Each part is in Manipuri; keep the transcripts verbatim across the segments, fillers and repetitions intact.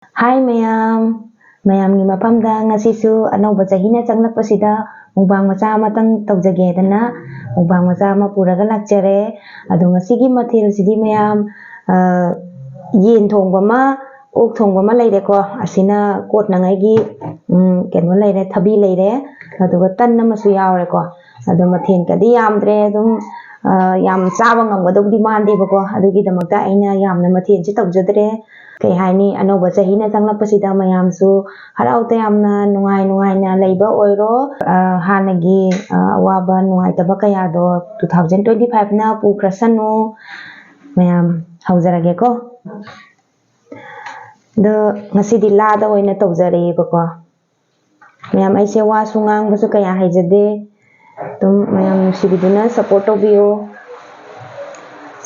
ꯍꯥꯏ ꯃꯌꯥꯝ, ꯃꯌꯥꯝꯒꯤ ꯃꯐꯝꯗ ꯉꯁꯤꯁꯨ ꯑꯅꯧꯕ ꯆꯍꯤꯅ ꯆꯪꯂꯛꯄꯁꯤꯗ ꯃꯨꯛꯕꯥꯡ ꯃꯆꯥ ꯑꯃꯇꯪ ꯇꯧꯖꯒꯦꯗꯅ ꯃꯨꯛꯕꯥꯡ ꯃꯆꯥ ꯑꯃ ꯄꯨꯔꯒ ꯂꯥꯛꯆꯔꯦ꯫ ꯑꯗꯣ ꯉꯁꯤꯒꯤ ꯃꯊꯦꯜꯁꯤꯗꯤ ꯃꯌꯥꯝ, ꯑ, ꯌꯦꯟ ꯊꯣꯡꯕ ꯑꯃ, ꯑꯣꯛ ꯊꯣꯡꯕ ꯑꯃ ꯂꯩꯔꯦꯀꯣ꯫ ꯑꯁꯤꯅ ꯀꯣꯠꯅꯉꯥꯏꯒꯤ, ꯎꯝ, ꯀꯩꯅꯣ ꯂꯩꯔꯦ, ꯊꯕꯤ ꯂꯩꯔꯦ, ꯑꯗꯨꯒ ꯇꯟ ꯑꯃꯁꯨ ꯌꯥꯎꯔꯦꯀꯣ꯫ ꯑꯗꯣ ꯃꯊꯦꯜꯒꯗꯤ ꯌꯥꯝꯗ꯭ꯔꯦ, ꯑꯗꯨꯝ, ꯑ, ꯌꯥꯝ ꯆꯥꯕ ꯉꯝꯒꯗꯧꯗꯤ ꯃꯥꯟꯗꯦꯕꯀꯣ꯫ ꯑꯗꯨꯒꯤꯗꯃꯛꯇ ꯑꯩꯅ ꯌꯥꯝꯅ ꯃꯊꯦꯜꯁꯦ ꯇꯧꯖꯗ꯭ꯔꯦ꯫ ꯀꯩ ꯍꯥꯏꯅꯤ, ꯑꯅꯧꯕ ꯆꯍꯤꯅ ꯆꯪꯂꯛꯄꯁꯤꯗ ꯃꯌꯥꯝꯁꯨ ꯍꯔꯥꯎ ꯇꯌꯥꯝꯅ ꯅꯨꯡꯉꯥꯏ ꯅꯨꯡꯉꯥꯏꯅ ꯂꯩꯕ ꯑꯣꯏꯔꯣ꯫ ꯑ, ꯍꯥꯟꯅꯒꯤ, ꯑ, ꯑꯋꯥꯕ ꯅꯨꯡꯉꯥꯏꯇꯕ ꯀꯌꯥꯗꯣ two thousand twenty five ꯅ ꯄꯨꯈ꯭ꯔꯁꯅꯨ꯫ ꯃꯌꯥꯝ ꯍꯧꯖꯔꯒꯦꯀꯣ꯫ ꯑꯗꯣ ꯉꯁꯤꯗꯤ ꯂꯥꯗ ꯑꯣꯏꯅ ꯇꯧꯖꯔꯦꯕꯀꯣ꯫ ꯃꯌꯥꯝ, ꯑꯩꯁꯦ ꯋꯥꯁꯨ ꯉꯥꯡꯕꯁꯨ ꯀꯌꯥ ꯍꯩꯖꯗꯦ꯫ ꯑꯗꯨꯝ ꯃꯌꯥꯝ ꯅꯨꯡꯁꯤꯕꯤꯗꯨꯅ support ꯇꯧꯕꯤꯌꯨ꯫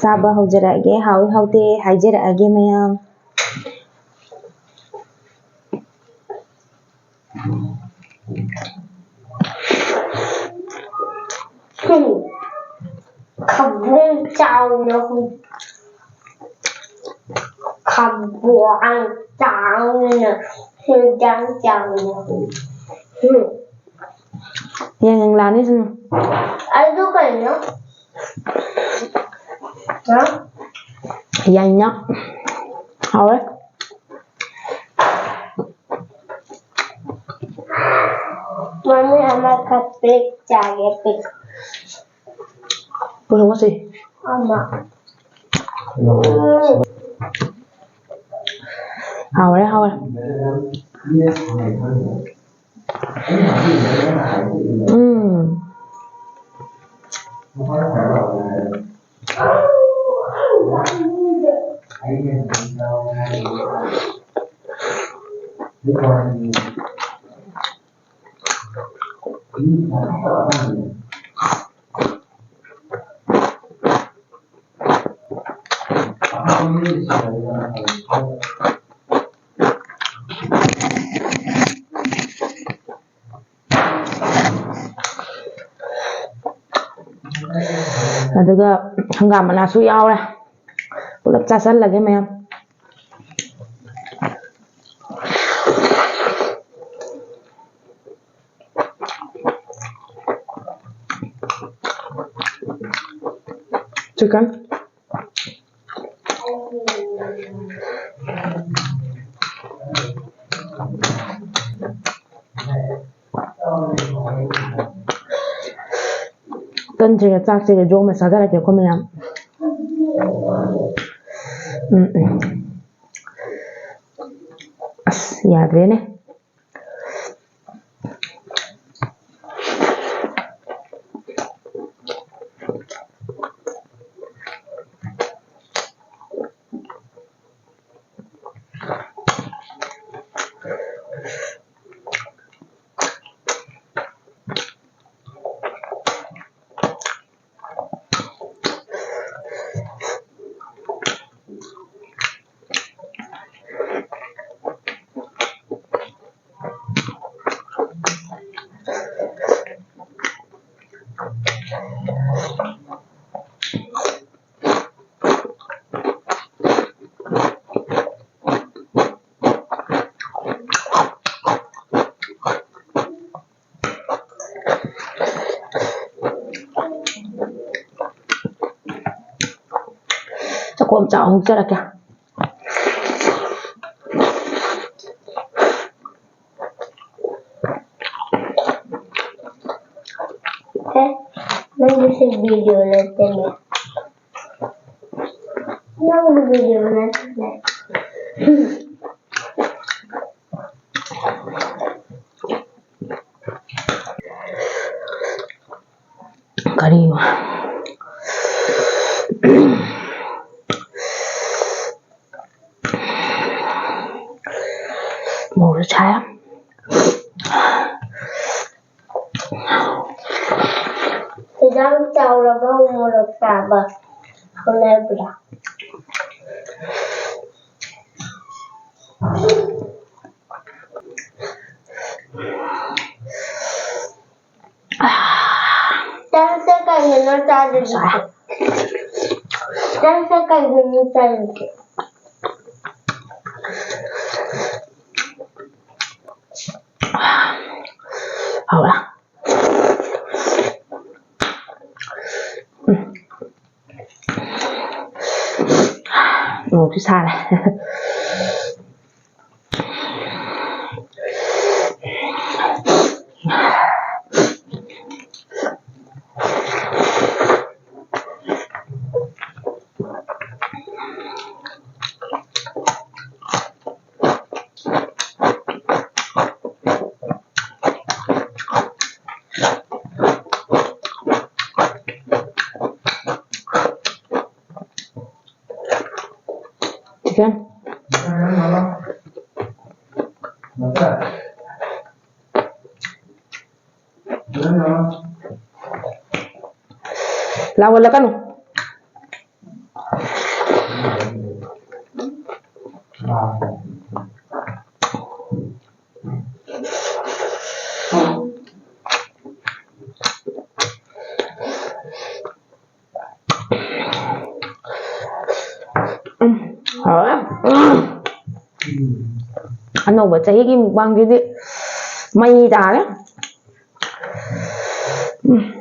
ꯆꯥꯕ ꯍꯧꯖꯔꯛꯑꯒꯦ, ꯍꯥꯎꯏ ꯍꯥꯎꯇꯦ ꯍꯥꯏꯖꯔꯛꯑꯒꯦ ꯃꯌꯥꯝ꯫ ꯈꯕꯨꯡ ꯆꯥꯎꯅ ꯍꯨꯏ꯫ ꯈꯕꯨꯡ ꯆꯥꯎꯅ ꯍꯤꯟꯖꯥꯡ ꯆꯥꯎꯅ ꯍꯨꯏ꯫ ꯎꯝ꯫ ꯌꯦꯡ ꯌꯦꯡ ꯂꯥꯅꯤ ꯁꯤꯅ꯫ ꯑꯗꯨ ꯀꯩꯅꯣ? ꯍꯥ? ꯌꯥꯏꯅ꯫ ꯍꯥꯎꯋꯦ꯫ ꯃꯃꯤ ꯑꯃꯈꯛ ꯄꯤꯛ ꯆꯥꯒꯦ, ꯄꯤꯛ꯫ ꯄꯨꯊꯣꯛꯑꯁꯤ꯫ ꯑꯃ꯫ ꯍꯥꯎꯔꯦ, ꯍꯥꯎꯔꯦ꯫ ꯎꯝ꯫ ꯑꯗꯨꯒ ꯍꯪꯒꯥꯝ ꯃꯅꯥꯁꯨ ꯌꯥꯎꯔꯦ꯫ ꯄꯨꯂꯞ ꯆꯥꯁꯜꯂꯒꯦ ꯃꯌꯥꯝ꯫ Chicken. ꯇꯟꯁꯤꯒ ꯆꯥꯛꯁꯤꯒ ꯌꯣꯝꯃ ꯆꯥꯖꯔꯒꯦꯀꯣ ꯃꯌꯥꯝ꯫ ꯎꯝ, ꯎꯝ꯫ ꯑꯁ, ꯌꯥꯗ꯭ꯔꯦꯅꯦ꯫ ꯆꯥꯛꯈꯣꯝ ꯆꯥꯎ ꯍꯨꯛꯆꯔꯛꯀꯦ꯫ ꯅꯪꯒꯤꯁꯦ video ꯅꯠꯇꯦꯅꯦ꯫ ꯅꯪꯒꯤ video ꯅꯠꯇꯦꯅꯦ꯫ ꯀꯔꯤꯅꯣ? ꯃꯣꯔꯣꯛ ꯁꯥꯏ꯫ ꯍꯤꯟꯖꯥꯡ ꯆꯥꯎꯔꯕ ꯃꯣꯔꯣꯛ ꯆꯥꯕ ꯍꯧꯅꯕ꯭ꯔꯥ? ꯆꯥꯛꯁꯦ ꯀꯩꯒꯤꯅꯣ ꯆꯥꯗ꯭ꯔꯤꯁꯦ? ꯆꯥꯛꯁꯦ ꯀꯩꯒꯤꯅꯣ ꯆꯥꯗ꯭ꯔꯤꯁꯦ? ꯍꯥꯎꯔꯦ꯫ ꯎꯝ꯫ ꯃꯣꯔꯣꯛꯁꯨ ꯁꯥꯔꯦ꯫ Chicken. ꯂꯥꯎꯍꯜꯂꯛꯀꯅꯨ꯫ ꯎꯝ, ꯍꯥꯎꯔꯦ꯫ ꯎꯝ꯫ ꯑꯅꯧꯕ ꯆꯍꯤꯒꯤ mukbangꯁꯤꯗꯤ ꯃꯩ ꯇꯥꯔꯦ꯫ ꯎꯝ꯫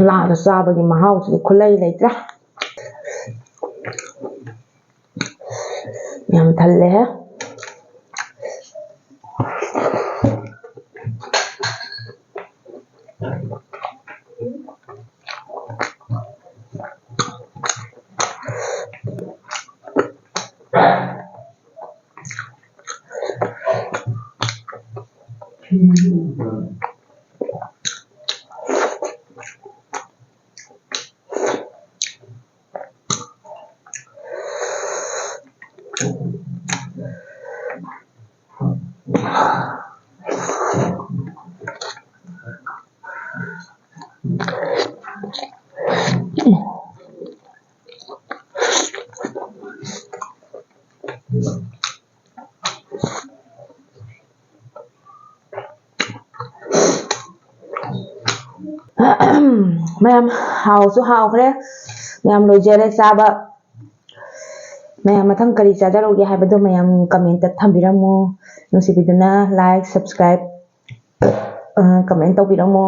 ꯂꯥꯗ ꯆꯥꯕꯒꯤ ꯃꯍꯥꯎꯁꯤꯗꯤ ꯈꯨꯂꯩ ꯂꯩꯇ꯭ꯔꯦ꯫ ꯌꯥꯝ ꯊꯜꯂꯦꯍꯦ꯫ ꯃꯌꯥꯝ, ꯍꯥꯎꯁꯨ ꯍꯥꯎꯈ꯭ꯔꯦ꯫ ꯃꯌꯥꯝ ꯂꯣꯏꯖꯔꯦ ꯆꯥꯕ꯫ ꯃꯌꯥꯝ ꯃꯊꯪ ꯀꯔꯤ ꯆꯥꯖꯔꯧꯒꯦ ꯍꯥꯏꯕꯗꯣ ꯃꯌꯥꯝ comment ꯊꯝꯕꯤꯔꯝꯃꯨ꯫ ꯅꯨꯡꯁꯤꯕꯤꯗꯨꯅ like, subscribe, ꯑ, comment ꯇꯧꯕꯤꯔꯝꯃꯨ꯫